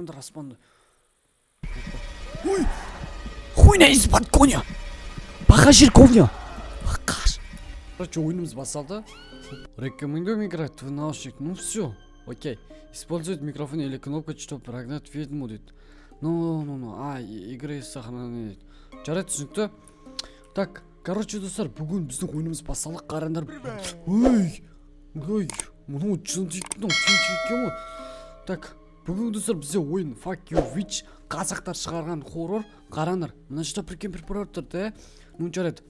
Қараңдар аспанды. Ой, хуйня из-под коня. Покажи коня. Покаж. Короче, ойынымыз басталды. Рекомендуем играть в наушник. Ну все, окей. Использовать микрофон или кнопку, чтобы прогнать ведьму, дейді. Ну, ну, ну, а, игры сохранены, дейді. Жарайды, түсінікті. Так, короче, достар, бүгін біздің ойынымыз басталды, қараңдар. Ой, ой, мынау жын дейді, мынау тентек екен ғой. Так, бүгін, достар, бізде ойын Fuck You Witch, қазақтар шығарған хоррор. Қараңдар, мына жерде бір кемпір бар тұр да. Ну, жарайды.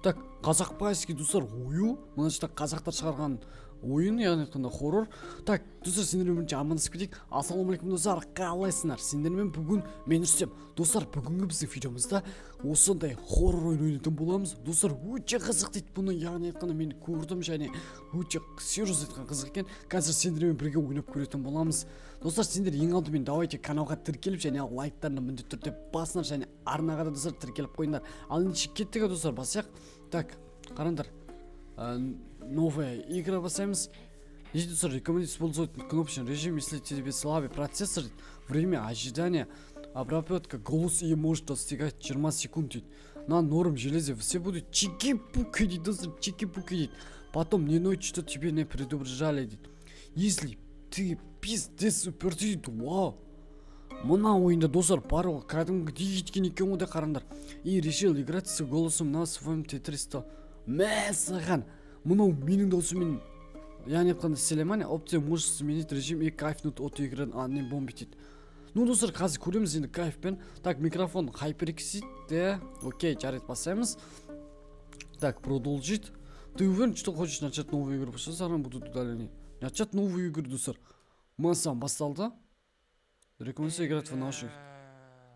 Так, қазақбайский, достар, ою. Мына жерде қазақтар шығарған ойын, яғни айтқанда, хоррор. Так, достар, сендермен бірінші амандасып кетейік. Ассалаумағалейкум, достар, қалайсыңдар? Сендермен бүгін мен, Рүстем. Достар, бүгінгі біздің видеомызда осындай хоррор ойын ойнайтын боламыз. Достар, өте қызық дейді бұны, яғни айтқанда, мен көрдім және өте серьезно айтқан қызық екен. Қазір сендермен бірге ойнап көретін боламыз. Достар, сендер ең алдымен давайте каналға тіркеліп және лайктарына міндетті түрде басыңдар және арнаға да, достар, тіркеліп қойыңдар. Ал ендеше кеттік, достар, басайық. Так, қараңдар. Новая игра басаймыз. Здесь, достар, рекомендую использовать кнопочный режим, если тебе слабый процессор, время ожидания обработка голос и может достигать 20 секунд, дейді. На норм железе все будут чики-пуки, дейді, достар, чики-пуки, дейді. Потом не ной, что тебе не предупреждали, дейді. Если ты пиздец супер, дейді. Вау. Мына ойында, достар, бар ғой, кәдімгідей кеткен екен ғой де, қараңдар. И решил играть с голосом на своем Т300. Мәссаған, мынау менің даусыммен, яғни айтқанда, істеле. Опция: можешь сменить режим и кайфнуть от игры, а не бомбить, дейді. Ну, достар, қазір көреміз енді кайфпен. Так, микрофон HyperX де. Окей, жарайды, басамыз. Так, продолжить. Ты уверен, что хочешь начать новую игру? Что за будут удалены? Начать новую игру, достар. Мәссаған, басталды. Рекомендую играть в наушник.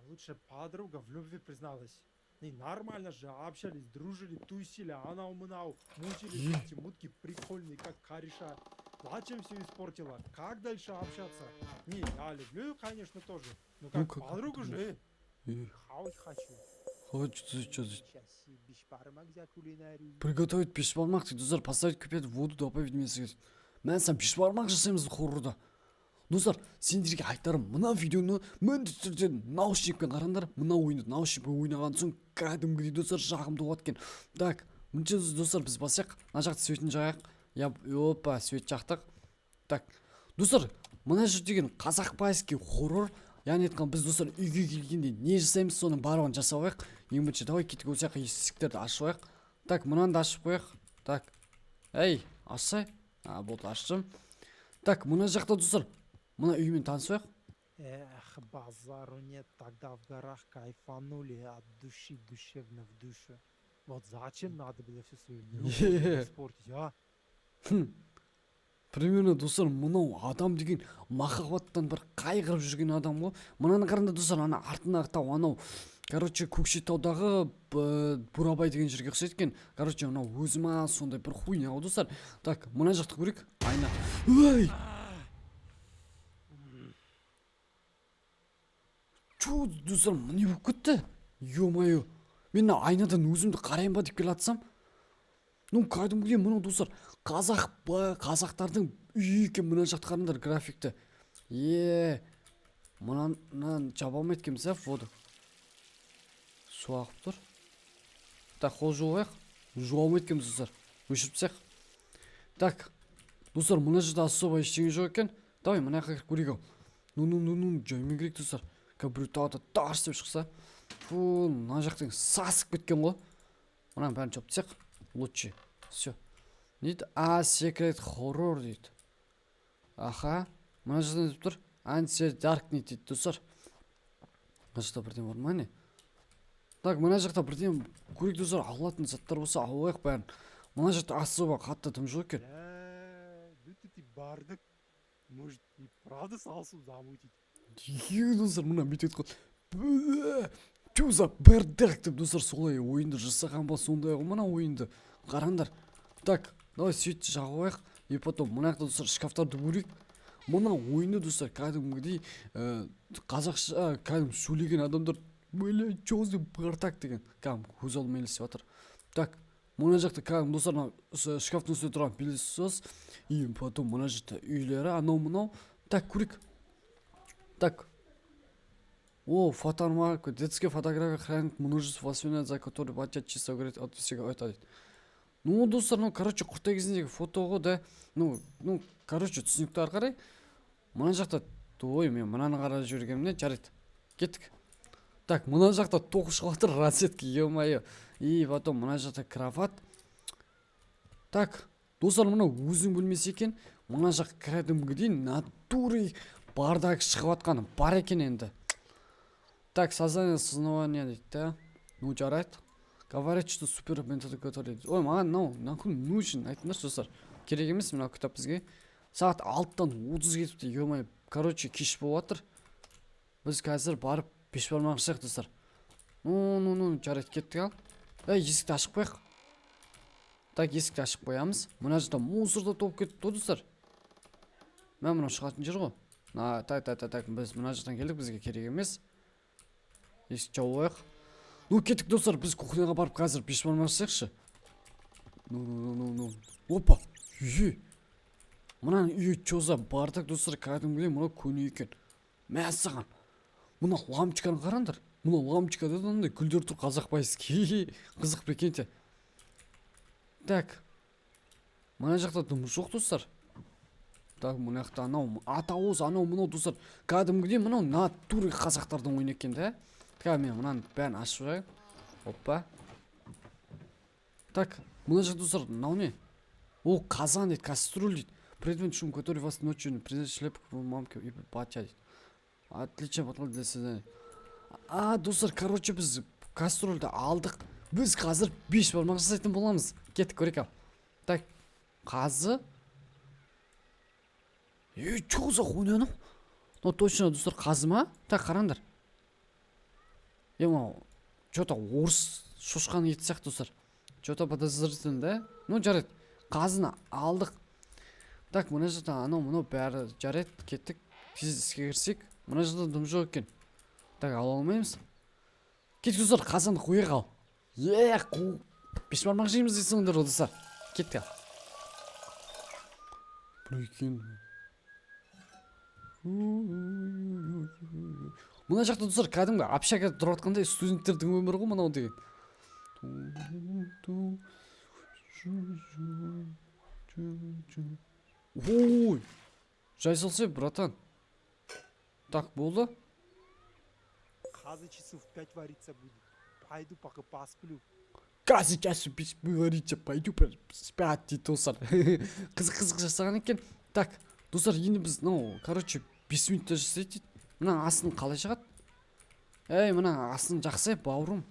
Лучшая подруга в любви призналась. И нормально же общались, дружили, тусили, анау мынау, мучили эти мутки прикольные, как кореша. Зачем все испортила? Как дальше общаться? Не, я люблю, конечно, тоже. Но как, Ну, как подругу же. Э, Хавать хочу. Хочется сейчас. Сейчас и бешбармак за кулинарию. Приготовить бешбармак, дейді, достар. Поставить кипятить воду, добавить мясо, дейді. Мәссаған, бешбармақ жасаймыз хоррорда. Достар, сендерге айтарым, мына видеоны міндетті түрде наушникпен қараңдар. Мына ойынды наушникпен ойнаған соң кәдімгідей, достар, жағымды болады екен. Так, мына, достар, біз басайық. Мына жақта светін жағайық. Я, опа, свет жақтық. Так, достар, мына жер деген қазақбайский хоррор. Яғни айтқан, біз, достар, үйге келгенде не жасаймыз, соның барлығын жасап алайық. Ең бірінші, давай, кеттік, осы жаққа есіктерді ашып алайық. Так, мынаны да ашып қояйық. Так, ей, ашсай. А, болды, аштым. Так, мына жақта, достар, мына үймен танысып алайық. Эх, базару нет, тогда в горах кайфанули от души, душевно в душу. Вот зачем надо было всю свою любовь испортить, а? Примерно, достар, мынау адам деген махаббаттан бір қайғырып жүрген адам ғой. Мынаны қараңдар, достар, ана артындағы тау анау, короче, Көкшетаудағы Бурабай деген жерге ұқсайды екен. Короче, мынау өзі ма, сондай бір хуйня ғой, достар. Так, мына жақты көрейік. Айна. Ой, чё, достар, не болып кетті? Ё мое, мен мына айнадан өзімді қарайын ба деп келе жатсам, ну, кәдімгідей мынау, достар, қазақ ба, қазақтардың үйі екен. Мына жақты қараңдар, графикті. Е, мынаны жаба алмайды екенбіз, иә? Воду, су ағып тұр. Так, қол жуып алайық. Жуа алмайды екенбіз, достар, өшіріп тастайық. Так, достар, мына жерде особо ештеңе жоқ екен. Давай мына жаққа кіріп көрейік. Ау, ну, ну, ну, ну, жаймен кірейік, достар, қазір біреу тағы да тарс деп шықса. Фу, мына жақтан сасып кеткен ғой. Мынаның бәрін жауып тастайық лучше. Все, не дейді? А, секрет хоррор дейді. Аха, мына жерде не деп тұр? Анси Даркнет дейді, достар. Мына жақта бірдеңе бар ма, не? Так, мына жақта бірдеңе көрейік, достар. Алатын заттар болса, алып алайық бәрін. Мына жақта особо қатты дым жоқ екен. Бля, ну тут и бардак. Может, и правда салсу замутить? Е, достар, мына бүйтіп айтқан: «Чё за бардак?» — деп, достар, солай ойынды жасаған ба, сондай ғой мына ойынды. Қараңдар. Так, давай светті жағып алайық. И потом мына жақта, достар, шкафтарды көрейік. Мына ойынды, достар, кәдімгідей қазақша кәдімгі сөйлеген адамдар «Бля, чё за бардак?» деген кәдімгі көз алдыма елестеп жатыр. Так, мына жақта кәдімгі, достар, мына шкафтың үстінде тұрған пылесос. И потом мына жақта үйлері, анау мынау. Так, көрейік. Так. О, фотомарка. Детская фотография хранит множество воспоминаний, за которые батя чисто говорит от всего это дейді. Ну, достар, ну, короче, құртай кезіндегі фото ғой да. Ну, короче, түсінікті ары қарай. Мына жақта, ой, мен мынаны қарап жібергенімнен, жарайды. Кеттік. Так, мына жақта тоқ шығып жатыр, розетка, ё-моё. И потом мына жақта кровать. Так, достар, мынау өзінің бөлмесі екен. Мына жақ кәдімгідей натурой бардак шығып жатқаны бар екен енді. Так, создание сознавания дейді да. Ну, жарайды. Говорят, что супер метод, который... Ой, маған мынау нахуй нужен, айтыңдаршы, достар. Керек емес мынау кітап бізге. Сағат 6:30 кетіпті, ё-моё. Короче, кеш болып жатыр. Біз қазір барып бешбармақ жасайық, достар. Ну, ну, ну, жарайды, кеттік ал. Ей, есікті ашып қояйық. Так, есікті ашып қоямыз. Мына жақта мусор да толып кетіпті ғой, достар. Мә, мынау шығатын жер ғой. На, так, так, так, так, біз мына жақтан келдік, бізге керек емес. Есікті жауып қояйық. Ну, кеттік, достар, біз кухняға барып қазір бешбармақ жасайықшы. Ну, ну, ну, ну, ну. Опа, үй. Мынаның үйі чё за бардак, достар, кәдімгідей мынау көне екен. Мәссаған. Мына лампочканы қараңдар. Мына лампочкада да мынандай гүлдер тұр, қазақ байский. Қызық, прикиньте. Так. Мына жақта дым жоқ, достар. Так, мына жақта анау атауыз, анау мынау, достар. Кәдімгідей мынау натуре қазақтардың ойыны екен да. Так, мен мынаның бәрін ашып жіберейін. Опа. Так, мына жақта, достар, мынау не? О, қазан дейді, кастрюль дейді. Предмет шум, который вас ночью принес шляпку мамке и батя дейді. Отлично подходит для свидания. А, достар, короче, біз кастрюльді алдық. Біз қазір бешбармақ жасайтын боламыз. Кеттік, көрейік ал. Так, қазы. Ей, чё за хуйня анау? Ну, точно, достар, қазы ма? Так, қараңдар. Е, мынау чё-то орыс шошқаның еті сияқты, достар. Чё-то подозрительно, да? Ну, жарайды. Қазыны алдық. Так, мына жақта анау мынау бәрі жарайды, кеттік. Тез іске кірсек. Мына жақта дым жоқ екен. Так, ала алмаймыз. Кеттік, достар, қазанды қояйық ал. Е, қу. Бешбармақ жейміз дейсіңдер ғой, достар. Кеттік ал. Прикинь. Мына жақта, достар, кәдімгі общагада тұрып жатқандай студенттердің өмірі ғой мынау деген. Ой, жай салсай, братан. Так, болды. Қазы часов в 5 вариться будет. Пойду пока посплю. Қазы часов 5 вариться, пойду спать дейді, достар. Қызық қызық жасаған екен. Так, достар, енді біз мынау, короче, 5 минутта жасайды дейді. Мына астын қалай шығады? Ей, мына астын жақсы, бауырым.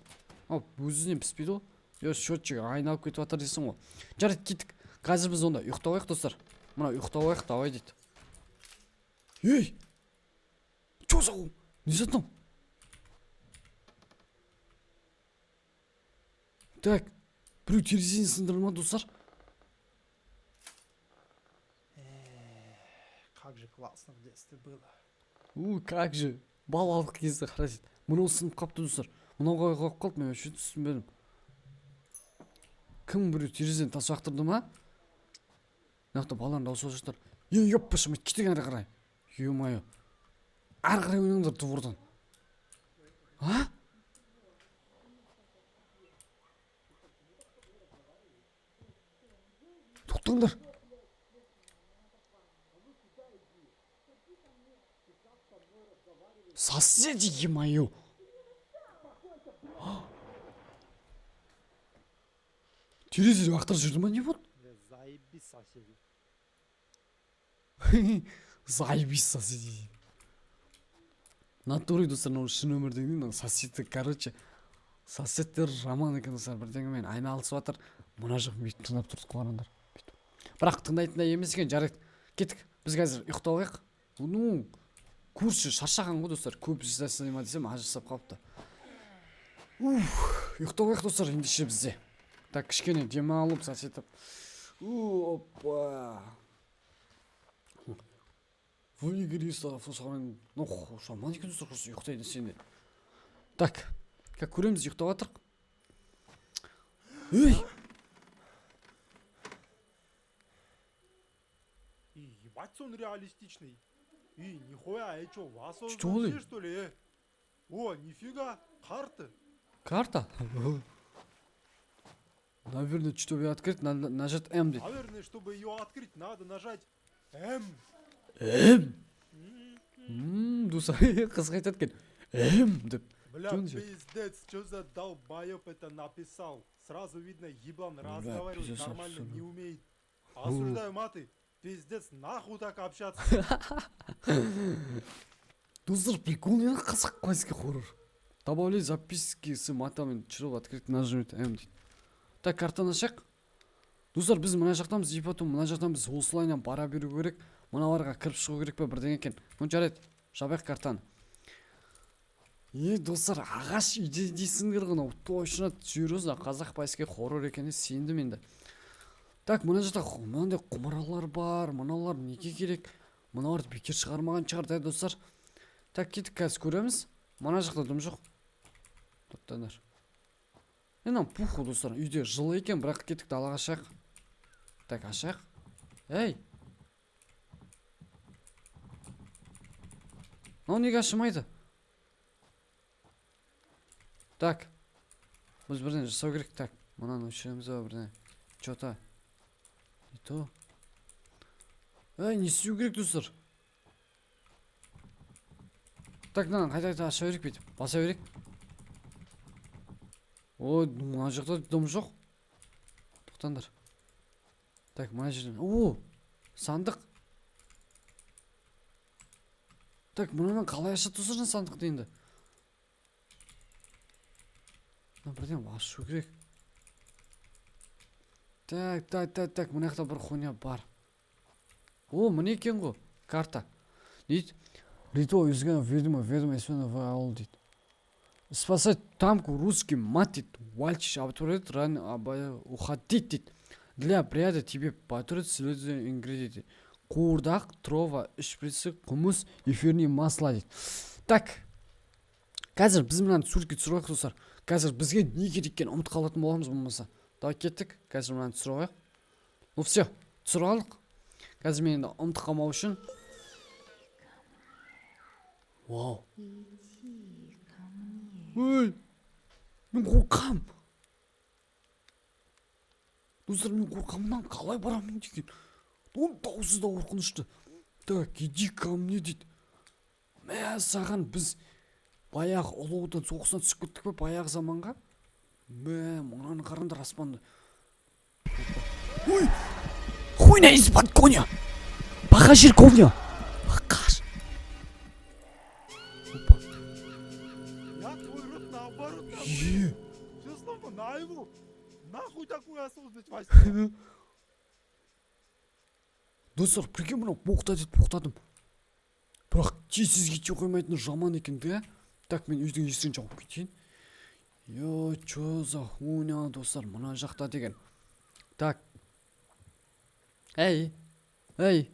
Ау, өзінен піспейді ғой. Е, счетчик айналып кетіп жатыр дейсің ғой. Жарайды, кеттік. Қазір біз онда ұйықтап алайық, достар. Мына ұйықтап алайық, давай дейді. Ей! Чё за хуй? Не за там? Так, біреу терезені сындырды ма, достар? Как же классно в детстве было. У, как же. Балалық кезде қарай. Мынау сынып қапты, достар. Мынау қалай құлап қалды, мен вообще түсінбедім. Кім біреу терезені тас лақтырды ма? Мына жақта балалардың дауысы шығып жатыр. Ей, ёппашы, кетің әрі қарай. Ё-моё. Әрі қарай ойнаңдар двордан. А? Тоқтаңдар. Соседи, е-мое. Терезе лақтырып жүрді ма, не болды? Заебись, соседи. Заебись, соседи. Натуре, достар, мынау шын өмірдегі мынау соседті, короче, соседтер жаман екен, достар, бірдеңемен айналысып жатыр. Мына жақ бүйтіп тыңдап тұрдық, қараңдар. Бүйтіп. Бірақ тыңдайтындай емес екен, жарайды. Кеттік, біз қазір ұйықтап алайық. Ну, көрші шаршаған ғой, достар. Көп жасай ма десем, аз жасап қалыпты. Уф, ұйықтап алайық, достар, ендеше бізде. Так, кішкене демалып, сосетіп. Опа. Выиграй, ну, жаман екен, достар, просто ұйықтайды сенде. Так, как көреміз, ұйықтап жатырық. Ей! Ебать, он реалистичный. И, нихуя, я чё, в Что осознанном ли? сне, что ли, э? О, нифига, карты. Карта? Наверное, чтобы открыть, надо нажать М дейді. Наверное, чтобы ее открыть, надо нажать М. М. Достар, қызық айтады екен. М деп. Бля, Чё он делает? пиздец, что за долбоеб это написал? Сразу видно, еблан Бля, разговаривать пиздец, нормально абсолютно. не умеет. Осуждаю маты. Пиздец, нахуй так общаться. Достар, прикол не қызық қойске хоррор. Добавлять записки с матами, чырып открыть нажмет М дейді. Так, картаны ашайық. Достар, біз мына жақтанбыз, и потом мына жақтан біз осылайынан бара беру керек. Мыналарға кіріп шығу керек па бірдеңе екен. Ну, жарайды, жабайық картаны. Е, достар, ағаш үйде дейсіңдер ғой, мынау точно серьезно қазақ байске хоррор екеніне сендім енді. Так, мына жақта мынандай құмыралар бар, мыналар неге керек? Мыналарды бекер шығармаған шығар, да, достар. Так, кеттік, қазір көреміз. Мына жақта дым жоқ. Тоқтаңдар. Мынау пуху, достар, үйде жылы екен, бірақ кеттік далаға шығайық. Так, ашайық. Ей! Мынау неге ашылмайды? Так. Біз бірдеңе жасау керек. Так, мынаны өшіреміз ба бірдеңе. Чё-то. Не то. Ей, не істеу керек, достар? Так, мынаны қайта-қайта аша берейік бүйтіп. Баса берейік. Ой, мына жақта дым жоқ. Тоқтаңдар. Так, мына жерден. О, сандық. Так, мынаны қалай ашады достар сандықты енді? Мына бірдеңе ашу керек. Так, так, так, так, мына жақта бір хуйня бар. О, міне екен ғой, карта. Дейді, Ритуал изгнания ведьмы, ведьма из в аул дейді. Спасать тамку русский мать дейді. Вальчиш абатурет ран уходить дейді. Для обряда тебе потребуется следующие ингредиенты. Қуырдақ, трова, шприцы, құмыс, эфирный масло дейді. Так. Қазір біз мынаны суретке түсіріп алайық, достар. Қазір бізге не керек екенін ұмытып қалатын боламыз болмаса. Давай кеттік. Қазір мынаны түсіріп алайық. Ну все, түсіріп алдық. Қазір мен енді ұмытып қалмау үшін. Вау. Ой, мен қорқам. Достар, мен қорқамын, мынаны қалай барамын деген. Оның дауысы да қорқынышты. Так, иди ко мне дейді. Мә, саған біз баяғы Ұлы Отан соғысына түсіп кеттік пе баяғы заманға? Мә, мынаны қараңдар аспанды. Ой! Хуйня из-под коня! Баха ковня! Қаш! Опа. Я твой рот наоборот нахуй. Е! Все снова наяву. Нахуй такую осознанность возьми. Достар, прикинь, мынау боқта дейді, боқтадым. Бірақ тез кете қоймайтыны жаман екен, да? Так, мен үйдің есігін жауып кетейін. Йо, чё за хуйня, достар, мына жақта деген. Так. Эй, эй.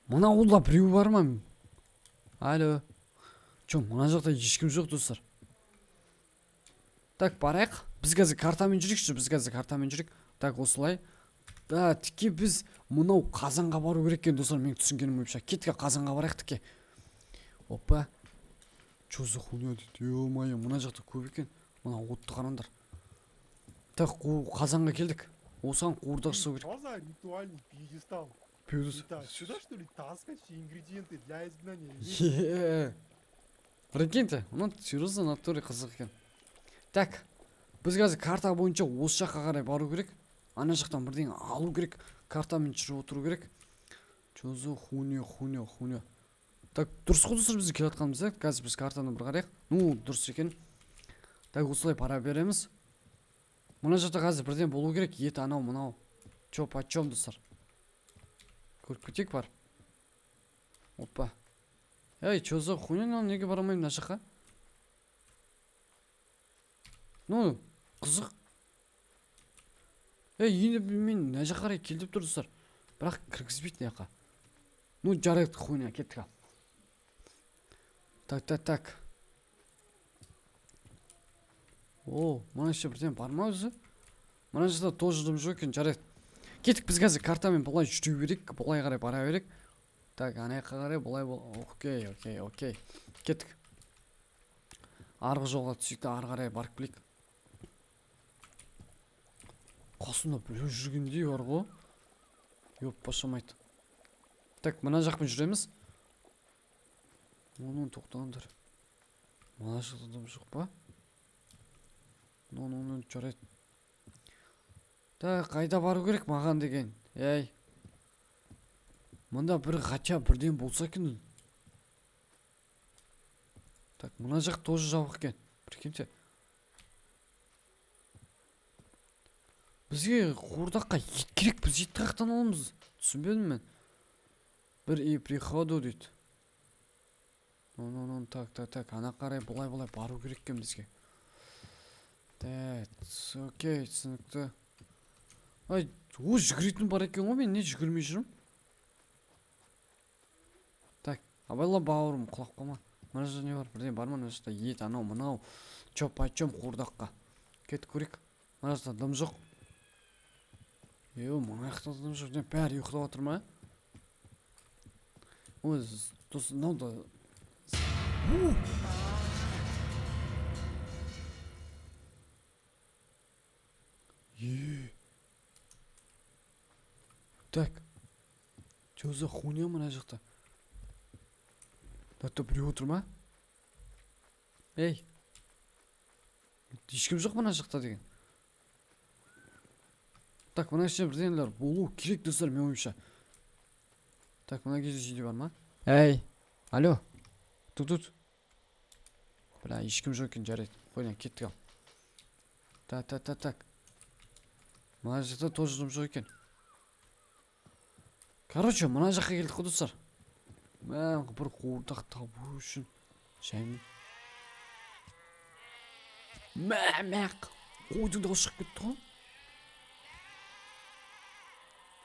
Мына ауылда біреу бар ма? Алло. Чё, мына жақта ешкім жоқ, достар. Так, барайық. Біз қазір картамен жүрейікші, біз қазір картамен жүрейік. Так, осылай. Да, тіке біз мынау қазанға бару керек екен, достар, менің түсінгенім бойынша. Кеттік, қазанға барайық тіке. Опа. Чё за хуйня дейді? Ё-моё, мына жақта көп екен. Мына отты қараңдар. Так, қазанға келдік. Осыған қуырдақ жасау керек. Что за ритуальный пьедестал? Пьедестал. Это сюда, что ли, таскать все ингредиенты для изгнания ведьм? Е. Прикиньте, мына серьезно натуре қызық екен. Так, біз қазір карта бойынша осы жаққа қарай бару керек. Ана жақтан бірдеңе алу керек. Картамен жүріп отыру керек. Чё за хуйня, хуйня, хуйня. Так, дұрыс қой, достар, біз келе жатқанымыз, иә? Қазір біз картаны бір қарайық. Ну, дұрыс екен. Так, осылай бара береміз. Мына жақта қазір бірдеңе болу керек. Ет анау, мынау. Чё, почём, достар? Көріп кетейік бар. Опа. Эй, чё за хуйня, мынау неге бара алмаймын мына жаққа? Ну, қызық. Эй, енді мен мына жаққа қарай кел деп тұр, достар. Бірақ кіргізбейді мына жаққа. Ну, жарайды, хуйня, кеттік ал. Так, так, так. О, мына жерде бірдеңе бар ма өзі? Мына жерде тоже дым жоқ екен, жарайды. Кеттік, біз қазір картамен былай жүре берейік, былай қарай бара берейік. Так, ана жаққа қарай былай бол. Окей, окей, окей. Кеттік. Арғы жолға түсейік те ары қарай барып келейік. Қасында біреу жүргендей бар ғой. Ёп, башамайды. Так, мына жақпен жүреміз. Оны тоқтаңдар. Мына жақта дым жоқ па? Ну, жарайды. Так, қайда бару керек маған деген? Ей. Мында бір хотя бірден болса екен. Так, мына жақ тоже жабық екен. Прикиньте. Бізге қуырдаққа ет керек, біз етті қаяқтан аламыз? Түсінбедім мен. Бір и приходу дейді. Ну, так, так, так, ана қарай былай-былай бару керек екен бізге. Так, окей, түсінікті. Ай, о, жүгіретін бар екен ғой, мен не жүгірмей жүрмін? Так, абайла бауырым, құлап қалма. Мына жерде не бар? Бірдеңе бар ма? Мына жақта ет, анау, мынау. Чё, почём қуырдаққа? Кетіп көрейік. Мына жақта дым жоқ. Е, мына жақта дым жоқ. Не, бәрі ұйықтап отыр ма? Ой, дос, мынау да. Е. Так. Чё за хуйня мына жақта? Мына біреу отыр ма? Ей. Ешкім жоқ мына жақта деген. Так, мына ішінде бірдеңелер болу керек достар, менің ойымша. Так, мына кезде жерде бар ма? Ей, алло. Тут. Бля, ешкім жоқ екен, жарайды. Қойдан кеттік ал. Так, так, так, так. Мына жақта тоже дым жоқ екен. Короче, мына жаққа келдік қой достар. Мә, бір қуырдақ табу үшін жаймен. Мә, мә, қойдың дауысы шығып кетті ғой.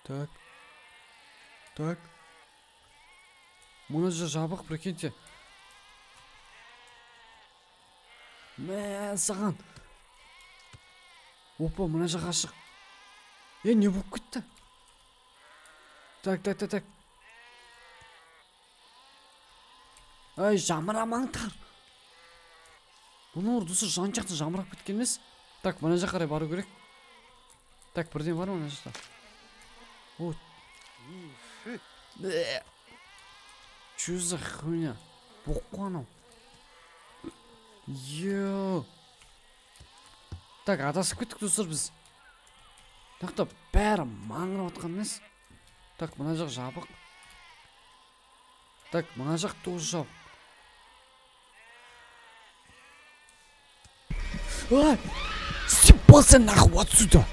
Так. Так. Мына жер жабық, прикиньте. Мә, саған. Опа, мына жақ ашық. Е, не болып кетті? Так, так, так, так. Ай, жамырамаңдар. Бұның достар жан жақты жамырап кеткен емес. Так, мына жаққа қарай бару керек. Так, бірдеңе бар ма мына жақта? О. Чё за хуйня? Боқ қой анау. Йо. Так, адасып кеттік достар біз. Мына жақта бәрі маңырап жатқан емес. Так, мына жақ жабық. Так, мына жақ тоже жабық. Ай! Съебался нахуй отсюда!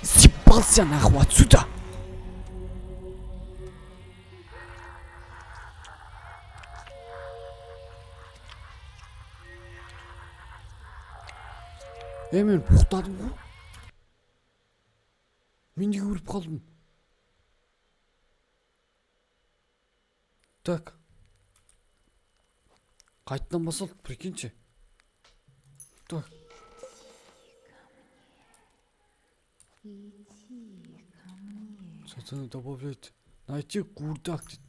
Съебался нахуй отсюда! Ей, мен боқтадым ғой. Мен неге өліп қалдым? Так. Қайтадан басалды, прикиньте. Так. Сатаны добавляет. Найти курдак дейді.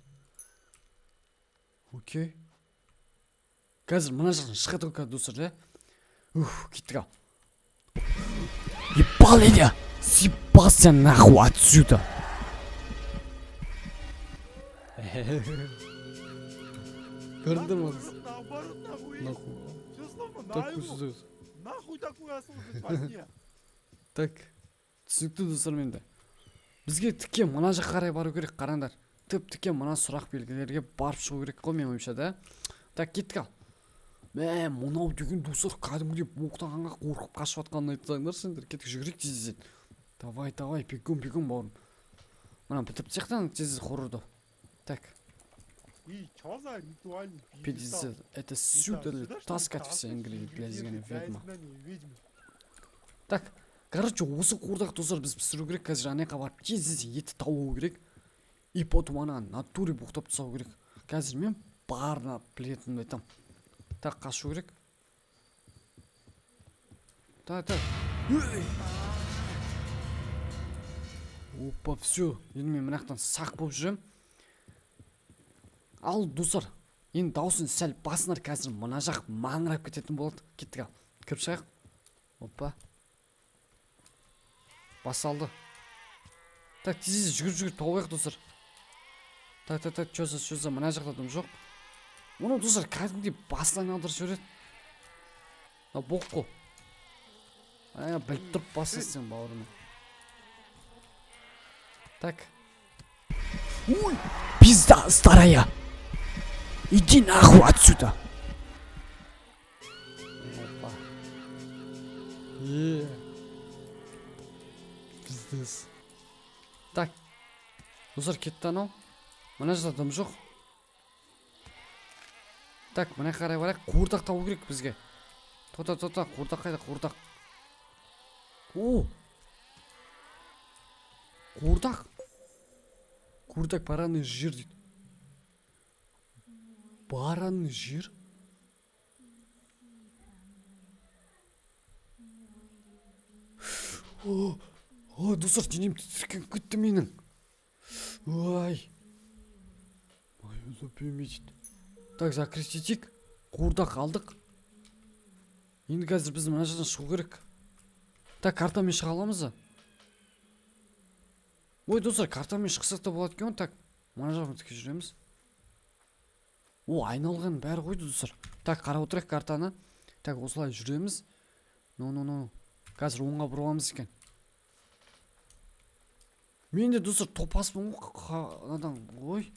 Окей. Қазір мына жақтан шығады ғой достар, да? Уф, кеттік ал. Ебал меня! Съебался нахуй отсюда! Көрдіңдер ма? Наоборот, нахуй. Нахуй. Всё словно Так наяву. Нахуй такое слушать во сне? Так. Түсінікті достар менде. Бізге тіке мына жаққа қарай бару керек, қараңдар. Тіп-тіке мына сұрақ белгілерге барып шығу керек қой менің ойымша, да? Так, кеттік ал. Мә, мынау деген достар кәдімгідей боқтағанға қорқып қашып жатқанын айтсаңдар сендер. Кеттік, жүгірейік тез-тезден. Давай, давай, бегом, бегом бауырым. Мына бітіп тастайық тез-тез хоррорды. Так. И чё за ритуальный пьедестал? 50. Это сюда ли Сюда, что ли, таскать все таскать ингредиенты для ингредиенты изгнания для ведьмы? изгнания ведьмы? Так, короче, осы қуырдақ достар біз пісіру керек. Қазір ана жаққа барып тез-тез етті табу керек. И потом ана натуре боқтап тастау керек. Қазір мен барына білетінімді айтамын. Так, қашу керек. Так, так. Ей! Опа, всё. Енді мен мына жақтан сақ болып жүремін. Ал, достар, енді дауысын сәл басыңдар, қазір мына жақ маңырап кететін болады. Кеттік, ал. Кіріп шығайық. Опа. Басалды. Так, тез жүгіріп жүгіріп тауып алайық, достар. Так, так, так, чё за, чё за, мына жақта дым жоқ. Мұны, достар, кәдімгідей басын айналдырып жібереді. Мына боқ қой. Ә, біліп тұрып басасың, бауырым. Так. Ой, пизда старая. Иди нахуй отсюда. Опа. Е. Пиздец. Так. Достар, кетті анау. Мына жақта дым жоқ. Так, мына қарай барайық. Қуырдақ табу керек бізге. Тоқта, тоқта, қуырдақ қайда, қуырдақ? О! Қуырдақ. Қуырдақ бараный жир дейді. Бараный жир? О, о, достар, денем тітіркеніп кетті менің. Ой. Мою любимый дейді. Так, закрыть етейік. Қуырдақ алдық. Енді қазір біз мына жерден шығу керек. Так, картамен шыға аламыз ба? Ой, достар, картамен шықсақ та болады екен ғой. Так, мына жағын тіке жүреміз. О, айналған бәрі қойды, достар. Так, қарап отырайық картаны. Так, осылай жүреміз. Ну, ну, ну. Қазір оңға бұрыламыз екен. Мен де, достар, топаспын ғой, анадан. Ой.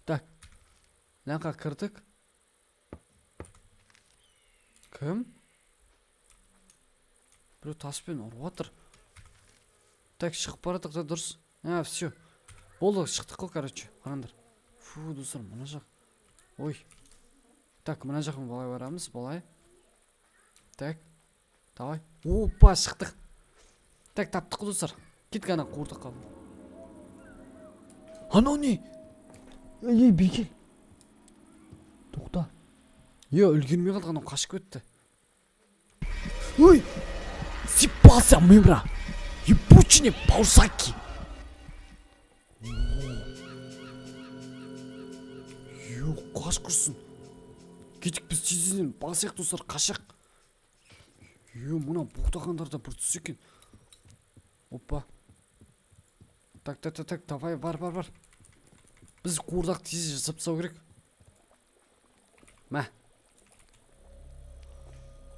Так. Мына кірдік. Кім? Біреу таспен ұрып жатыр. Так, шығып бара жатырық та, дұрыс. А, всё. Болды, шықтық қой, короче. Қараңдар. Фу, достар, мына жақ. Ой. Так, мына жақпен былай барамыз, былай. Так. Давай. Опа, шықтық. Так, таптық қой, достар. Кеттік ана қуырдаққа. Анау не? Ей, ей, бекел. Тоқта. Е, үлгермей қалдық, анау қашып кетті. Ой! Съебался, мымра! Ебучий баурсаки! Ё, қаш құрсын. Кетік біз тезінен басайық, достар, қашайық. Ё, мына боқтағандар да бір түс екен. Опа. Так, так, так, так, давай, бар, бар, бар. Біз қуырдақ тез жасап тастау керек. Мә.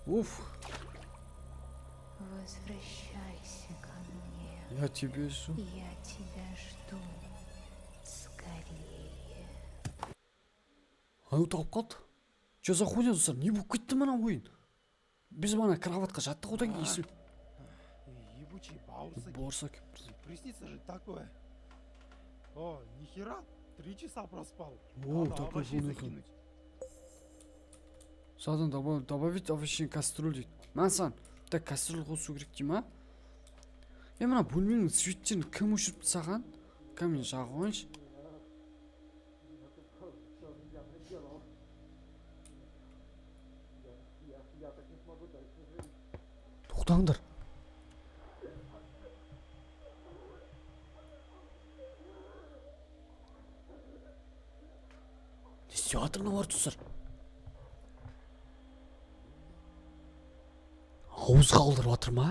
Уф. Возвращайся ко мне. Я тебе жду. Я тебя жду. Скорее. Анау тауып қалды. Че за хуйня, достар? Не болып кетті мына ойын? Біз мана кроватқа жаттық, одан кейін есім. Ебучие баурсаки. Баурсаки. Приснится же такое. О, нихера, 3 часа проспал. О, Надо такой овощей хуйня. закинуть. Садан добавить овощей кастрюль дейді. Мә саған. Так, кастрюль қосу керек дей ма? Е, мына бөлменің светтерін кім өшіріп тастаған? Кім, мен жағып қояйыншы. Тоқтаңдар. Не істеп жатыр мыналар, достар? Ауызға алдырып жатыр ма?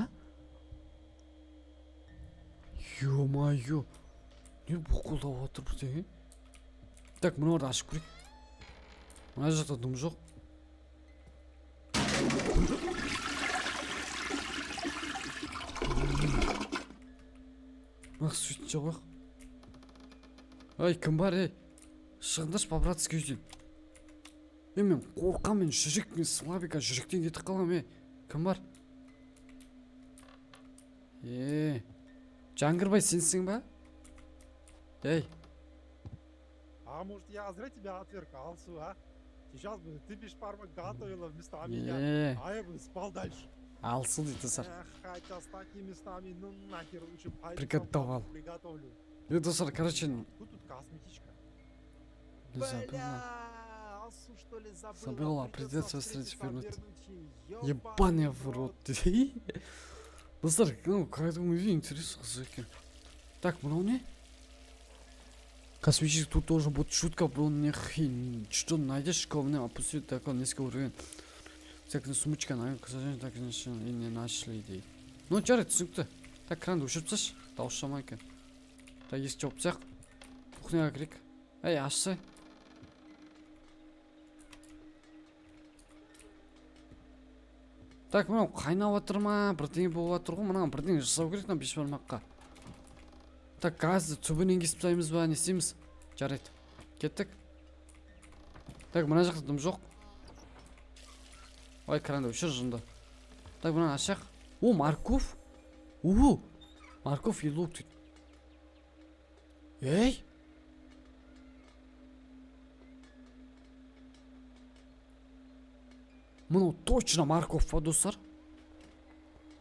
Ё-моё. Не боқылдап жатыр бірдеңе? Так, мыналарды ашып көрейік. Мына жақта дым жоқ. Мына сөйтіп жабайық. Ай, кім бар, ей? Шығыңдаршы по-братски үйден. Е, мен қорқамын, мен жүрек, мен слабика, жүректен кетіп қаламын, ей. Кім бар? Е, Жаңғырбай, сенсің ба? Ей. А может, я зря тебя отверг, Алсу, а? Сейчас бы ты бешбармак готовила вместо меня, Е, а я бы спал дальше. Алсу дейді, достар. Эх, хотя с такими снами, ну нахер, лучше пойду Приготовал. сам приготовлю. Е, достар, короче, Тут тут косметичка. Не забыла. Бля, Алсу, что ли, забыла? Забыла, придется встретиться, встретить, вернуть. вернуть ей. Ебаный в рот. Достар, ну, кәдімгідей интересно қызық екен. Так, мынау не? Космический тут тоже будет шутка, был не хрень. Что найдешь говно, опусти такой низкий уровень. Всякая сумочка, наверное, к сожалению, так и не нашли идей. Ну, жарайды, түсінікті. Так, кранды өшіріп тасташы, дауыс шамай екен. Так, есік жауып тастайық. Кухняға кірейік. Ей, ашсай. Так, мынау қайнап жатыр ма, бірдеңе болып жатыр ғой, мынаған бірдеңе жасау керек мына бешбармаққа. Так, газды түбінен кесіп тастаймыз ба, не істейміз? Жарайды, кеттік. Так, мына жақта дым жоқ. Ой, кранды өшір, жынды. Так, мынаны ашайық. О, морковь. О, морковь и лук дейді. Ей! Мынау точно морковь па, достар?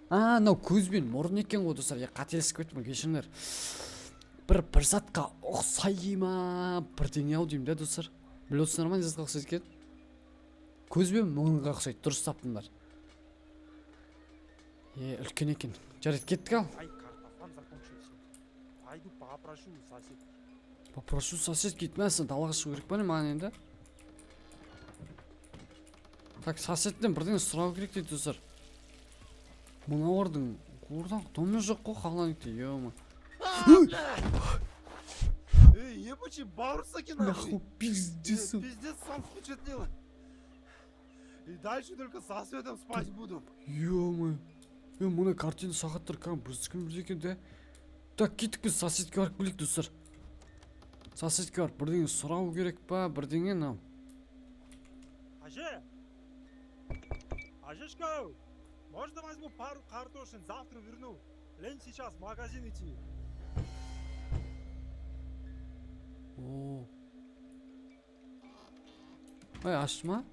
А, мынау көз бен мұрын екен ғой, достар. Я қателесіп кеттім, кешіріңдер. Бір затқа ұқсай ма, бірдеңе ау деймін да, достар. Біліп отырсыңдар ма, не затқа ұқсайды екен? Көз бен мұрынға ұқсайды, дұрыс таптыңдар. Е, үлкен екен. Жарайды, кеттік ал. Ай, картофан закончился. Пойду попрошу у соседки. Попрошу соседки дейді. Мә, сен далаға шығу керек па не маған енді? Так, соседтен бірдеңе сұрау керек дейді, достар. Мыналардың қуырдақ домы жоқ қой холодильникте, ё-моё. Эй, ебучий бауырсаки нахуй. Нахуй пиздец. Пиздец, сам впечатлил. И дальше только со светом спать буду. Ё-моё. Е, мына картина сағаттар кәдімгі біздікін біледі екен де. Так, кеттік біз соседке барып келейік, достар. Соседке барып бірдеңе сұрау керек па, бірдеңе мынау. Әже! Әжешка! Можно возьму пару картошин, завтра верну. Лень сейчас в магазин идти. О. Ей, ашты ма?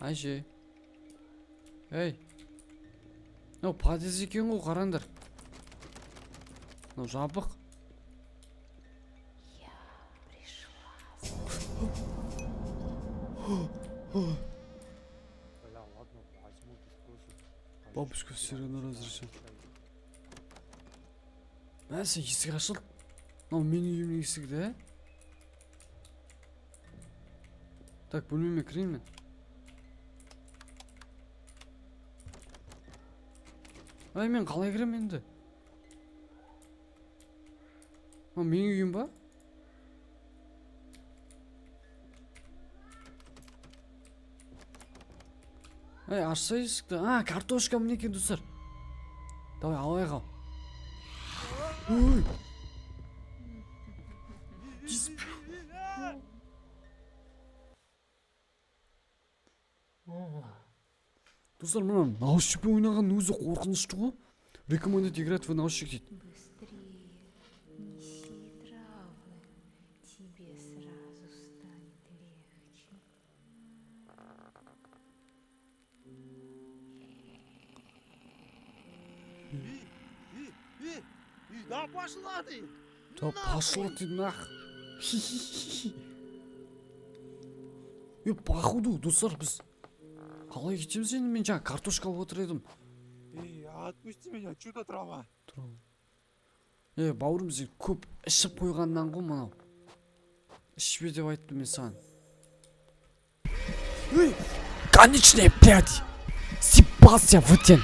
Әже. Ей. Мынау подъезд екен ғой, қараңдар. Мынау жабық. Я пришла. Бля, ладно, возьму без спросу. Бабушка все равно разрешит. Мәсе, есік ашылды. Мынау менің үйімнің есігі де. Так, бөлмеме кірейін мен. Ай, мен қалай кіремін енді? Мынау менің үйім ба? Ай, ашса есікті. А, картошка міне екен, достар. Давай, алайық ал. Ой! Достар, мына наушникпен ойнаған өзі қорқынышты ғой. Рекомендует играть в наушник дейді. Быстрее неси травы, тебе сразу станет легче. Да пошла ты! Да пошла ты нах. Е, походу, достар, біз қалай кетеміз енді? Мен жаңа картошка алып отыр едім. Эй, отпусти меня, чудо трава. Е, бауырым, сен көп ішіп қойғаннан ғой мынау. Ішпе деп айттым мен саған. Ей, конечная, блядь. Съебался в день.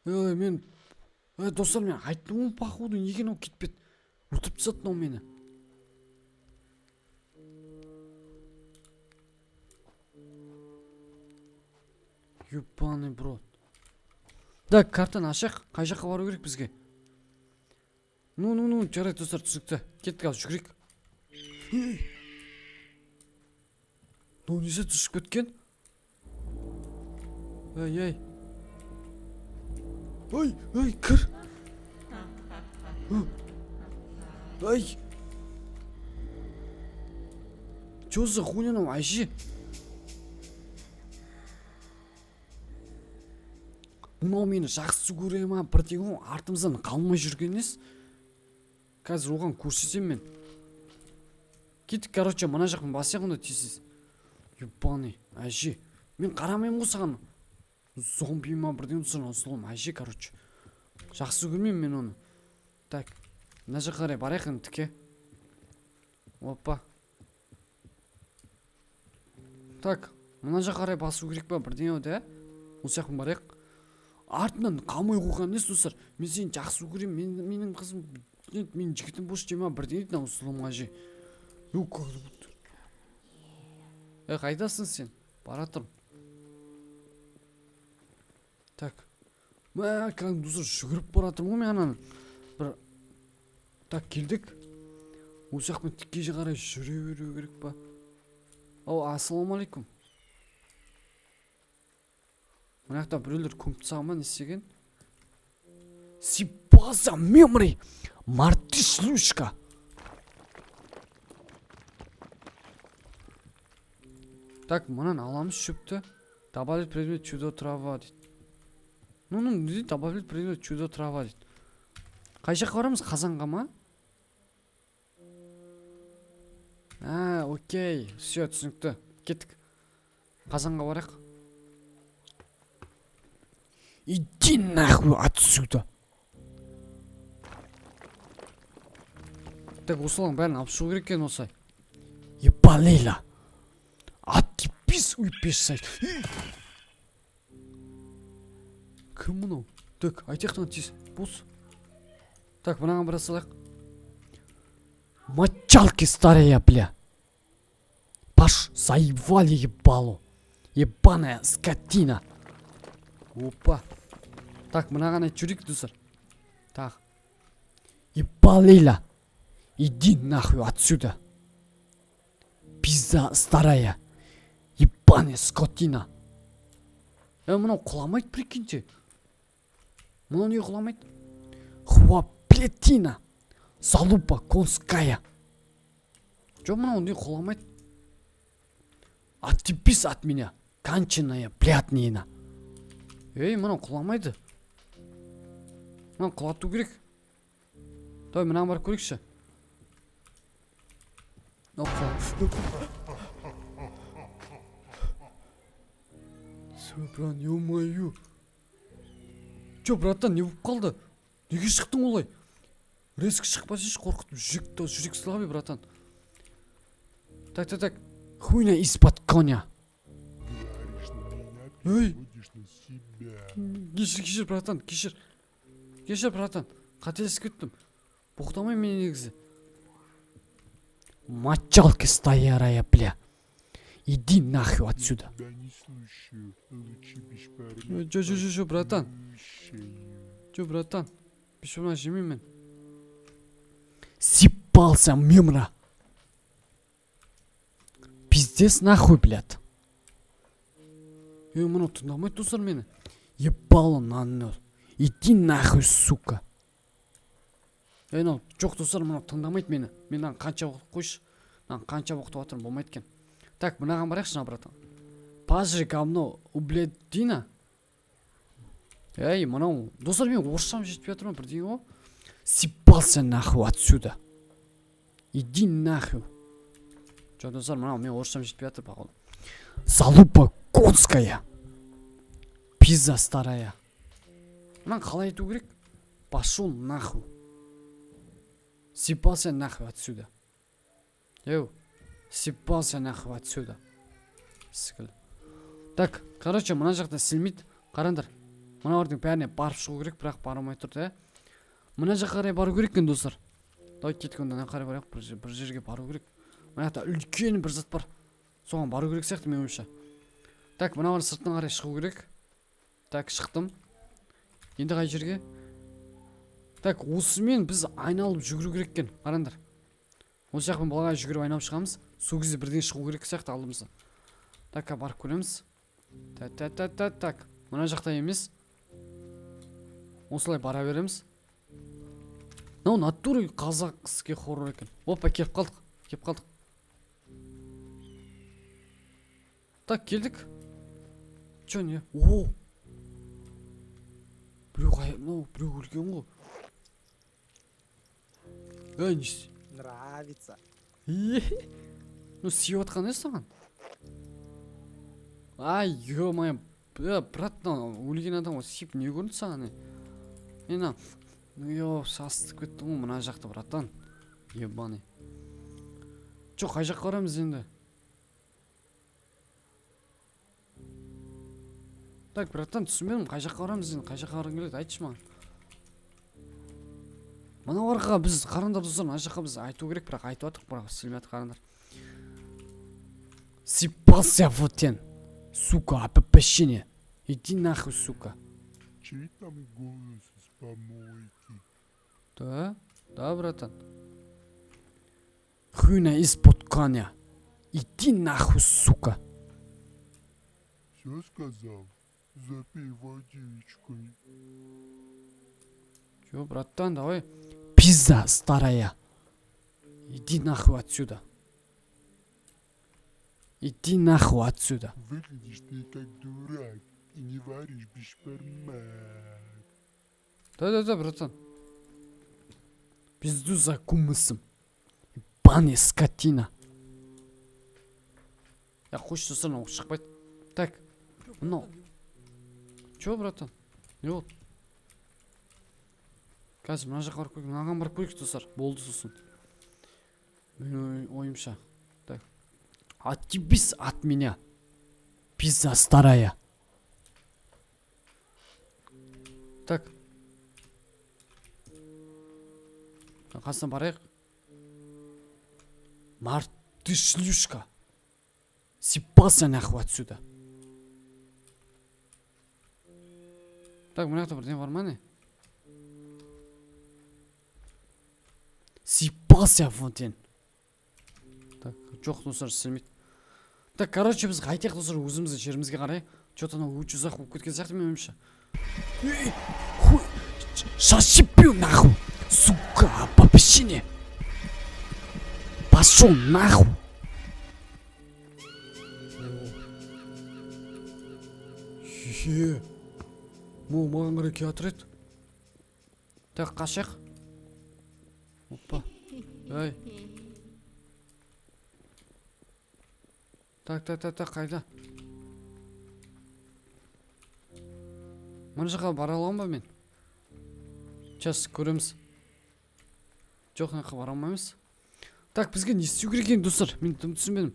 Ей, мен, ей, достар, мен айттым ғой, походу, неге мынау кетпеді? Өлтіріп тастады мынау мені. Ебаный брод. Так, картаны ашайық. Қай жаққа бару керек бізге? Ну, ну, ну, жарайды, достар, түсінікті. Кеттік ал, жүгірейік. Ей! Мынау несі түсіп кеткен? Ей, ей. Ой, ой, кір. Ай. Чё за хуйня мынау, әже? Мынау мені жақсы көре ма, бірдеңе ғой, артымыздан қалмай жүрген емес. Қазір оған көрсетемін мен. Кеттік, короче, мына жақпен басайық онда тез-тез. Ебаный, әже. Мен қарамаймын ғой саған. Зомби ма бірдеңе, достар, мынау зұлым әже, короче. Жақсы көрмеймін мен оны. Так, мына жаққа қарай барайық енді тіке. Опа. Так, мына жаққа қарай басу керек па бірдеңе да? Осы жақпен барайық. Артынан қалмай қойған несі, достар? Мен сені жақсы көремін, менің қызым, менің жігітім болшы дей ма бірдеңе дейді мынау зұлым әже. Қайдасың сен? Бара тұрмын. Так. Мә, кәдімгі, достар, жүгіріп бара жатырмын ғой мен ананы. Бір. Так, келдік. Осы жақпен тікке қарай жүре беру керек па? Ау, ассалаумағалейкум. Мына жақта біреулер көміп тастаған ма, не істеген? Сипаза мемори! Мартышлюшка! Так, мынаны аламыз шөпті. Добавить предмет чудо трава дейді. Ну, ну, не дейді? Добавить предмет чудо трава дейді. Қай жаққа барамыз? Қазанға ма? А, окей. Все, түсінікті. Кеттік. Қазанға барайық. Иди нахуй отсюда. Так, осылардың бәрін алып шығу керек екен осылай. Ебалейла. Отъебись, уебешься. Кім мынау? Так, айтайық мынаны тез. Бос. Так, мынаған бір салайық. Мочалки старая, бля. Паш, заебали ебалу. Ебаная скотина. Опа. Так, мынаған айтып жүрейік, достар. Так. Ебалейла. Иди нахуй отсюда. Пизда старая. Ебаная скотина. Мынау құламайды, прикиньте. Мынау не құламайды? Хваплетина. Залупа конская. Жоқ, мынау не құламайды? Отъебись от меня. Конченая бляднина. Ей, мынау құламайды. Мынау құлату керек. Давай, мынаған барып көрейікші. Мынау Всё, брат, ё-моё. Чё, братан, не болып қалды? Неге шықтың олай? Резко шықпасайшы, қорқытып жүрек слабый, братан. Так, так, так. Хуйня из-под коня. Эй! Кешір, кешір, братан, кешір. Кешір, братан. Қателесіп кеттім. Боқтамаймын мен негізі. Мочалки старая, бля. Иди нахуй отсюда. Я не слушаю. Лучше бешбармак Чё, чё, чё, чё, братан? покушаю. Чё, братан? Бешбармак жемеймін мен. Съебался, мемра. Пиздец нахуй, блядь. Ей, мынау тыңдамайды, достар, мені. Ебало на ноль. Иди нахуй, сука. Ей, мынау, жоқ, достар, мынау тыңдамайды мені. Мен мынаны қанша оқып қойшы. Мынаны қанша оқытып жатырмын, болмайды екен. Так, мынаған барайықшы, мына, братан. Пажри говно, ублядина. Ей, мынау, достар, мен орысшам жетпей жатыр ма, бірдеңе ғой. Съебался нахуй отсюда. Иди нахуй. Жоқ, достар, мынау мен орысшам жетпей жатыр, походу. Залупа конская. Пизда старая. Мынаны қалай айту керек? Пошел нахуй. Съебался нахуй отсюда. Еу. Съебался нахуй отсюда. Сікіл. Так, короче, мына жақта істелмейді. Қараңдар. Мыналардың бәріне барып шығу керек, бірақ бара алмай тұр да. Мына жаққа қарай бару керек екен, достар. Давай кеттік онда, мына қарай барайық, бір жерге бару керек. Мына жақта үлкен бір зат бар. Соған бару керек сияқты менің ойымша. Так, мыналардың сыртына қарай шығу керек. Так, шықтым. Енді қай жерге? Так, осымен біз айналып жүгіру керек екен. Қараңдар. Осы жақпен былай жүгіріп айналып шығамыз. Сол кезде бірдеңе шығу керек сияқты алдымызда. Так, барып көреміз. Так, так, так, так, так. Мына жақта емес. Осылай бара береміз. Мынау натуре қазақский хоррор екен. Опа, келіп қалдық. Келіп қалдық. Так, келдік. Чё, не? О! Біреу қай-, мынау біреу өлген ғой. Ей, не істей? Нравится. Е? Ну, сүйіп жатқан не саған? Ай, ё-моё. Е, брат, мынау өлген адам ғой, сип не көрінді саған, е? Мына, йо, сасытып кеттің ғой мына жақта, братан. Ебаный. Жоқ, қай жаққа барамыз енді? Так, братан, түсінбедім, қай жаққа барамыз енді, қай жаққа барғың келеді, айтшы маған. Мыналарға біз қараңдар, достар, мына жаққа біз айту керек, бірақ айтып жатырық, бірақ істелмей жатыр, қараңдар. Съебался вот тен. Сука, опопощение. Иди нахуй, сука. Чей там голос из помойки? Да? Да, братан. Хуйня из-под коня. Иди нахуй, сука. Все сказал? Запей водичкой. Чё, братан, давай. Пизда старая. Иди нахуй отсюда. Иди нахуй отсюда. Выглядишь ты как дурак и не варишь бешбармак. Да-да-да, братан. Пизду за кумысом. Ебаный скотина. Я қойшы, достар, мынау шықпайды. Так, мынау. Чё, братан? Не болды? Қазір мына жаққа барып көрейік, мынаған барып көрейік, достар. Болды сосын. Менің ойымша. Так. Отъебись от меня. Пизда старая. Так. Қасына барайық. Март, ты шлюшка. Съебался нахуй отсюда. Так, мына жақта бірдеңе бар ма, не? Съебался вон тен. Так, жоқ, достар, істемейді. Так, короче, біз қайтайық, достар, өзіміздің жерімізге қарай. Чё-то анау өте ұзақ болып кеткен сияқты менің ойымша. Эй, хуй, шашипю нахуй, сука, вообще. Пошел нахуй. Е, мынау маған қарай келе жатыр еді. Так, қашайық. Опа. Эй. Так, так, так, так, қайда? Мына жаққа бара аламын ба мен? Сейчас көреміз. Жоқ, мына жаққа бара алмаймыз. Так, бізге не істеу керек енді, достар? Мен дым түсінбедім.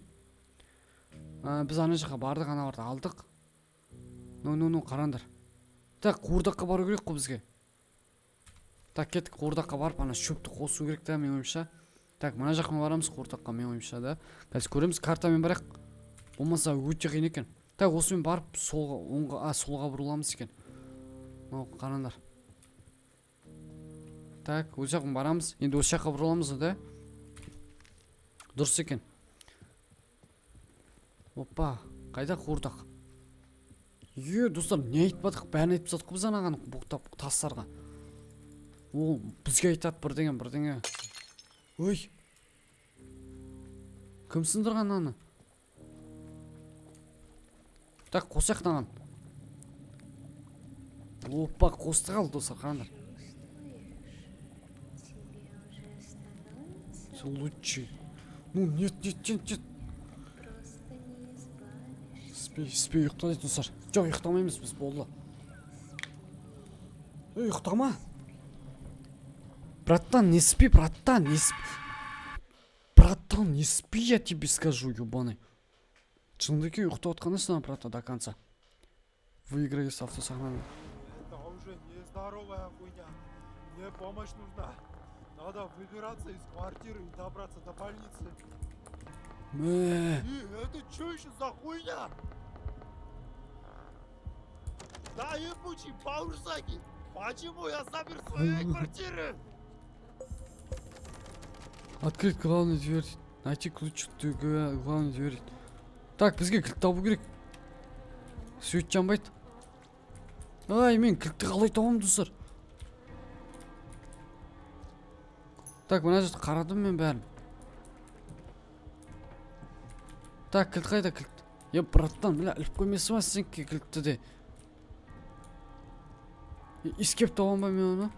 Біз ана жаққа бардық, аналарды алдық. Ну, ну, ну, қараңдар. Так, қуырдаққа бару керек қой бізге. Так, кеттік, қуырдаққа барып, ана шөпті қосу керек та, менің ойымша. Так, мына жаққа барамыз қуырдаққа, менің ойымша, да. Қазір көреміз, картамен барайық. Болмаса өте қиын екен. Так, осымен барып солға, оңға, солға бұрыламыз екен. Мынау қараңдар. Так, осы жаққа барамыз. Енді осы жаққа бұрыламыз да. Дұрыс екен. Опа, қайда қуырдақ? Е, достар, не айтпадық, бәрін айтып тастадық қой біз анаған боқтап тастарға. Ол бізге айтады бірдеңе, бірдеңе. Ой. Кім сындырған аны? Так, қосайық мынаған. Опа, қостық ал, достар, қараңдар. Чувствуешь, тебе уже становится Лучше. Ну, нет, нет, нет, нет. просто не избавишься. Спи, спи, ұйықта дейді, достар. Жоқ, ұйықтамаймыз біз, болды. Ей, ұйықтама. Братан, не спи, братан, не спи. Братан, не спи, я тебе скажу, ебаный. Шынында ұйықтап отқан емессің, братан, до конца. Выиграй с автосахнаны. Это уже нездоровая хуйня. Мне помощь нужна. Надо выбираться из квартиры и добраться до больницы. Мә. И это чё еще за хуйня? Да ебучий баурсаки! Почему я запер своей квартиры? Открыть главную дверь. Найти ключ к главной двери. Так, бізге кілт табу керек. Свет жанбайды. Ай, мен кілтті қалай табамын, достар? Так, мына жерді қарадым мен бәрін. Так, кілт қайда, кілт? Е, братан, бля, іліп қоймайсың ба сенке кілтті де? Е, иіскеп табамын ба мен оны?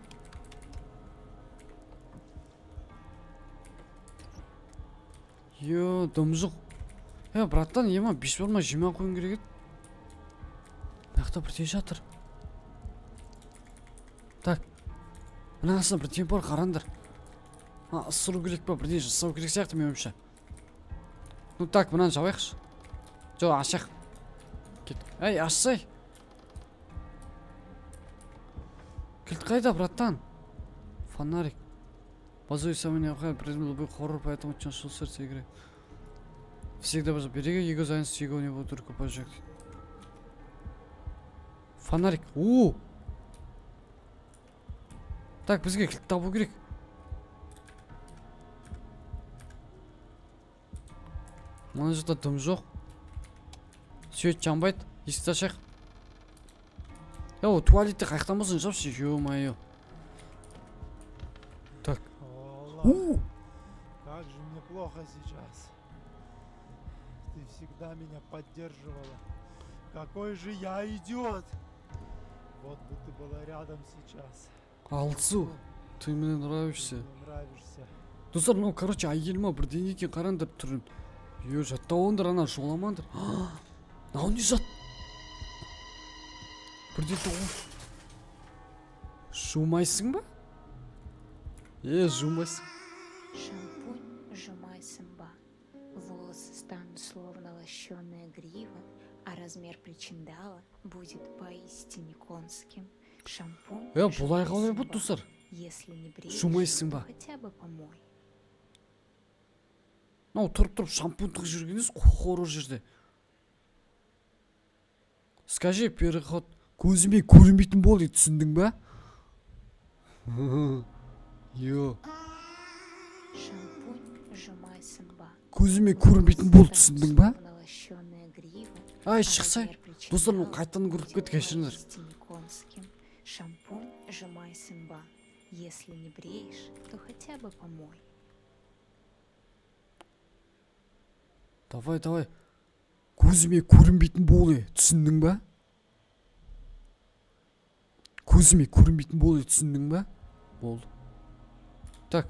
Е, дым жоқ. Е, братан, ема, бешбармақ жемей ақ қоюың керек еді. Мына жақта бірдеңе жатыр. Так. Мына астында бірдеңе бар, қараңдар. А, ысыру керек па, бірдеңе жасау керек сияқты менің ойымша. Ну так, мынаны жабайықшы. Жоқ, ашайық. Кет. Әй, ашсай. Кілт қайда, братан? Фонарик. Базовый самый необходимый предмет любой хоррор, поэтому чашу сердце игры. Всегда береги его за его не буду только поджег. Фонарик. О! Так, бізге кілт табу керек. Мына жақта дым жоқ. Свет жанбайды. Есікті ашайық. Е, о, туалетті қаяқтан болсын жапшы, ё-моё. Так. О, как же мне плохо сейчас. Ты всегда меня поддерживала. Какой же я идиот! Вот бы ты была рядом сейчас. Алсу, ты мне нравишься. Ты мне нравишься. Достар, мынау, короче, әйел ма бірдеңе екен, қараңдар түрін. Е, жаттап алыңдар, ана жоламаңдар. Мынау не зат? Бірдеңе тұр. Жумайсың ба? Е, жумайсың. Шампунь жумайсың ба. Волосы станут словно лощеная грива, а размер причиндала будет поистине конским. Шампунь Е, бұлай қалай жумайсың болды, ба. достар? Если не бреешь, Жумайсың то ба? хотя бы помой. Мынау тұрып-тұрып шампунь тығып жүрген емес, хоррор жерде. Скажи, переход көзіме көрінбейтін бол дейді, түсіндің ба? Йо. Шампунь жумайсың ба. Көзіме көрінбейтін бол, түсіндің ба? Словно лощеная грива, Ай, а шықсай. размер причиндала Достар, мынау қайтадан көріп будет кетті, кешіріңдер. поистине конским. Шампунь жумайсың ба. Если не бреешь, то хотя бы помой. Давай, давай. Көзіме көрінбейтін бол, е, түсіндің ба? Көзіме көрінбейтін бол, е, түсіндің ба? Болды. Так.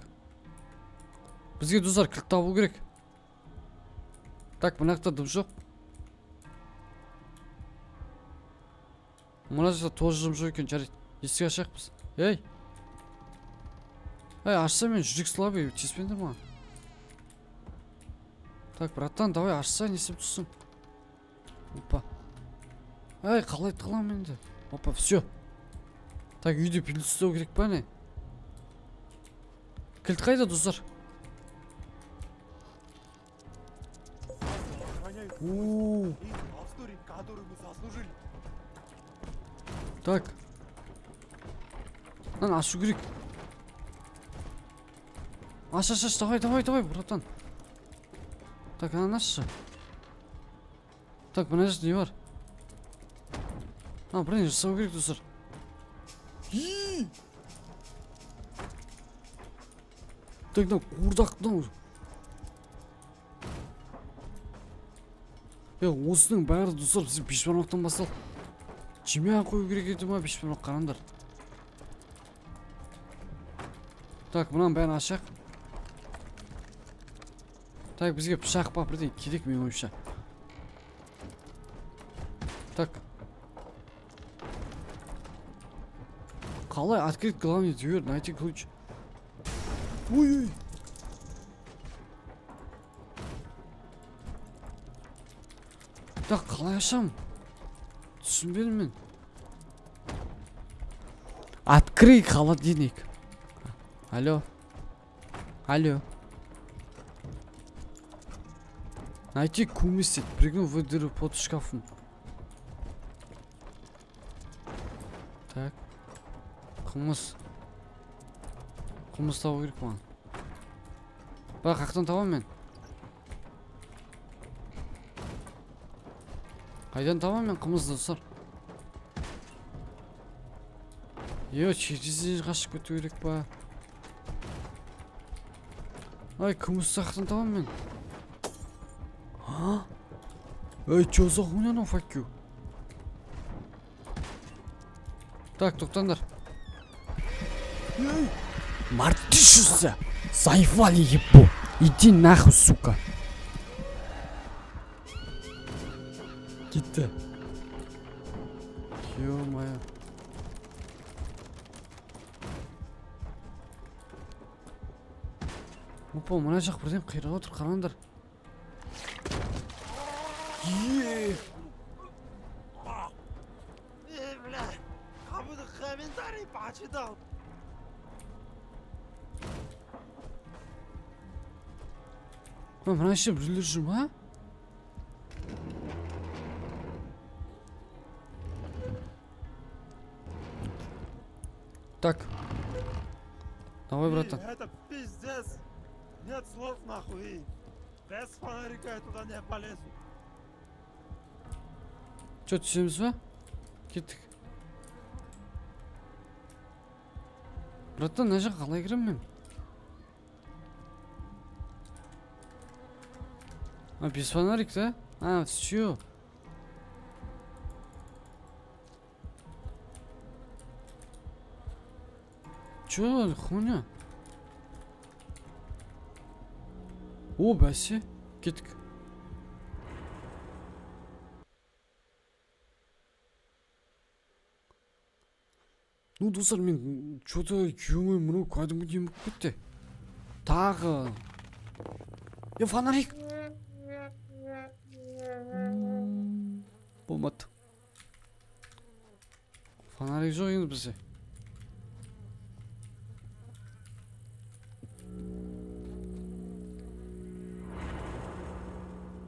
Бізге, достар, кілт табу керек. Так, мына жақта дым жоқ. Мына жақта тоже дым жоқ екен, жарайды. Есік ашайық біз. Ей! Ей, ашса мен жүрек слабый, тиіспеңдер маған. Так, братан, давай ашса, не істеп тұрсың? Опа. Ей, қалай тығыламын енді? Опа, все. Так, үйде пилот ұстау керек па не? Кілт қайда, достар? О. Так. Мынаны ашу керек. Аш, аш, аш, давай, давай, давай, братан. Так, ананы ашшы. Так, мына жерде не бар? А, бірдеңе жасау керек, достар. И! Так, мынау қуырдақ, мынау. Е, осының бәрі, достар, бізге бешбармақтан басталды. Жемей-ақ қою керек еді ма бешбармақ, қараңдар. Так, мынаның бәрін ашайық. Так, бізге пышақ па бірдеңе керек менің ойымша. Так. Қалай открыть главный дверь, найти ключ. Ой-ой. Так, қалай ашам? Түсінбедім мен. Открой холодильник. Алло. Алло. Найти кумис, прыгну в дыру под шкафом. Так. Қымыз. Қымыз табу керек маған. Бірақ қаяқтан табамын мен? Қайдан табамын мен қымызды, достар? Е, терезеден қашып кету керек па? Ай, қымызды қаяқтан табамын мен? А? Эй, чё за хуйня, ну, fuck you. Так, тоқтаңдар. Мартышься! Заебали, ебу! Иди нахуй, сука! Кетті. Ё-моё. Опа, мына жақ бірден қирап отыр, қараңдар. Е! Эй, бля, как будто комментарий почитал. Мына іште біреулер жүр ма? Так. Давай, братан. Это пиздец. Нет слов нахуй. Без фонарика я туда не полезу. Че, түсеміз ба? Кеттік. Братан, мына жаққа қалай кіремін мен? А, без фонарик, да? А, все. Че, хуйня? О, бәсе. Кеттік. Ну, достар, мен че-то күйеуіме мынау кәдімгідей болып кетті. Тағы. Е, фонарик. Болмады. Фонарик жоқ енді бізде.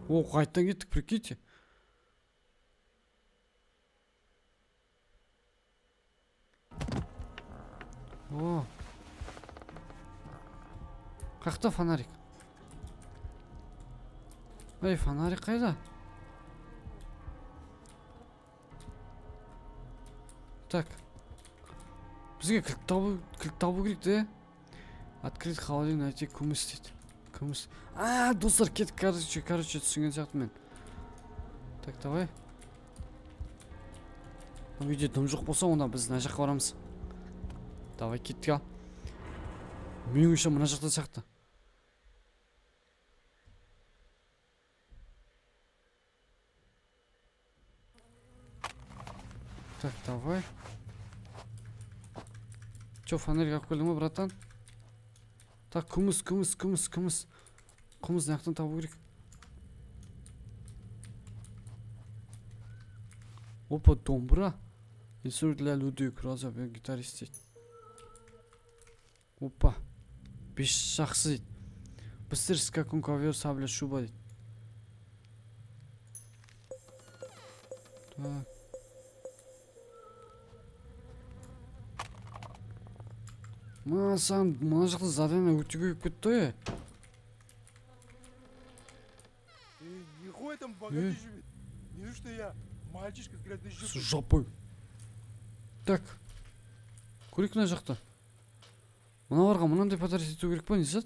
О, қайтадан кеттік, прикиньте. О. Қақта фонарик? Ей, фонарик қайда? Так. Бізге кілт табу керек те. Открыть холодильник, найти күміс дейді. Күміс. А, достар, кеттік, короче, түсінген сияқтымын мен. Так, давай. Үйде дым жоқ болса, онда біз мына жаққа барамыз. Давай, кеттік ал. Менің ойымша мына жақта сияқты. Так, давай. Чё, фонарик алып келдің ба, братан? Так, күміс, күміс, күміс, күміс. Күміс мына жақтан табу керек. Опа, домбыра. Инструмент для людей, гроза, гитарист дейді. Опа. 5 жақсы дейді. Быстр скакун, ковер, сабля, шуба дейді. Так. Мына саған мына жақта задание өте көбейіп кетті ғой. Эй, нихуя там богатый живет. Не то, что я, мальчишка с грязной С жопой. жопой. Так. Көрейік мына жақта. Мыналарға мынандай подарок ету керек па, не зат?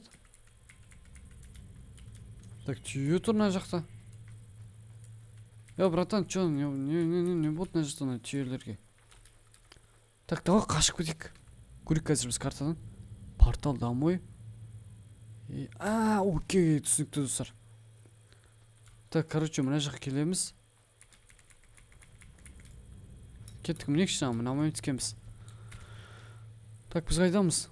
Так, түйе тұр мына жақта. Е, братан, чё, не болды мына жақта мына түйелерге? Так, давай қашып кетейік. Көрейік қазір біз картадан. Портал домой. И, а, окей, түсінікті, достар. Так, короче, мына жаққа келеміз. Кеттік, мінекші, мына момент түскенбіз. Так, біз қайдамыз?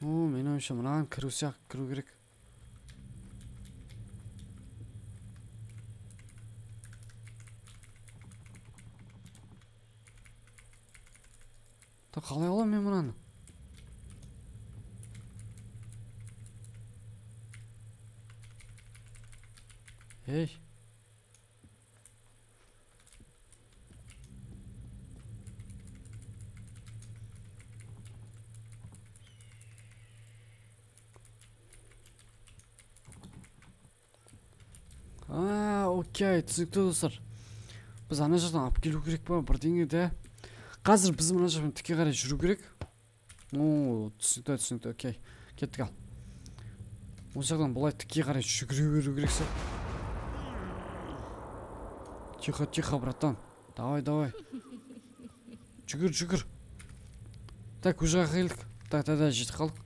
О, менің ойымша мынаған кіру сияқты, кіру керек. Так, қалай аламын мен мынаны? Ей. А, окей, түсінікті, достар. Біз ана жақтан алып келу керек па, бірдеңе де. Қазір біз мына жақтан тіке қарай жүру керек. О, түсінікті, түсінікті, окей. Кеттік ал. Осы жақтан былай тіке қарай жүгіре беру керек сияқты. Тихо, тихо, братан. Давай, давай. Жүгір, жүгір. Так, уже жаққа келдік. Так, так, так, жетіп қалдық.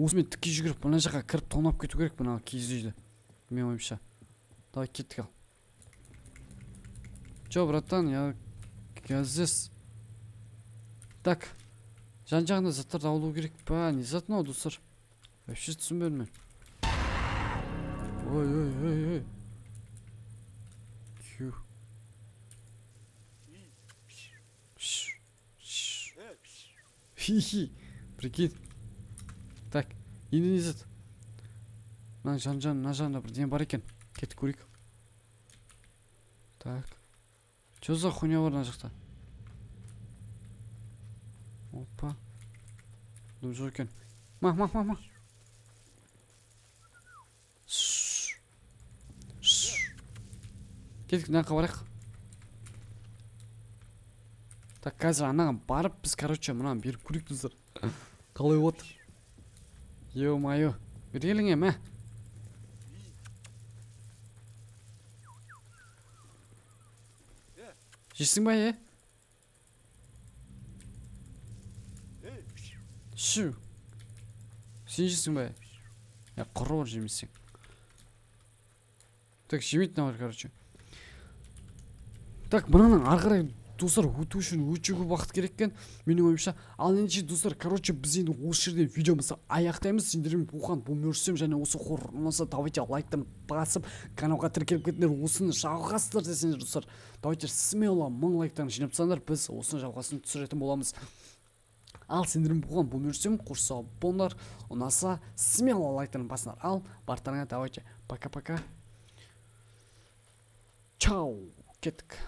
Осымен тіке жүгіріп, мына жаққа кіріп тонап кету керек мына киіз үйді. Менің ойымша. Давай, кеттік ал. Че, братан, я здесь. Так, жан жағында заттарды алу керек па? Не зат мынау, достар? Вообще түсінбедім мен. Ой, ой, ой, ой. Q. Хи-хи. Прикинь. Так, енді не зат? Мына жан-жан, мына жағында бірдеңе бар екен. Кетіп көрейік. Так. Чё за хуйня бар мына жақта? Опа. Дым жоқ екен. Ма, ма, ма, ма. Кеттік, мына жаққа барайық. Так, қазір анаған барып біз, короче, мынаны беріп көрейік, достар. Қалай болады? Ё-моё. Бері келіңе, мә. Жейсің ба, е? Шу. Сен жейсің ба? Е, құры бар жемесең. Так, жемейтін мыналар, короче. Так, мынаның ары қарай, достар, өту үшін өте көп уақыт керек екен, менің ойымша. Ал ендеше, достар, короче, біз енді осы жерден видеомызды аяқтаймыз. Сендермен болған бұл Мөрсем, және осы хоррор ұнаса, давайте лайктан басып, каналға тіркеліп кетіңдер. Осыны жалғастыр десеңдер, достар, давайте смело 1000 лайктан жинап тастаңдар, біз осыны жалғасын түсіретін боламыз. Ал сендермен болған бұл Мөрсем, қош сау болыңдар. Ұнаса, смело лайктан басыңдар. Ал барлықтарыңа давайте пока-пока. Чао, кеттік.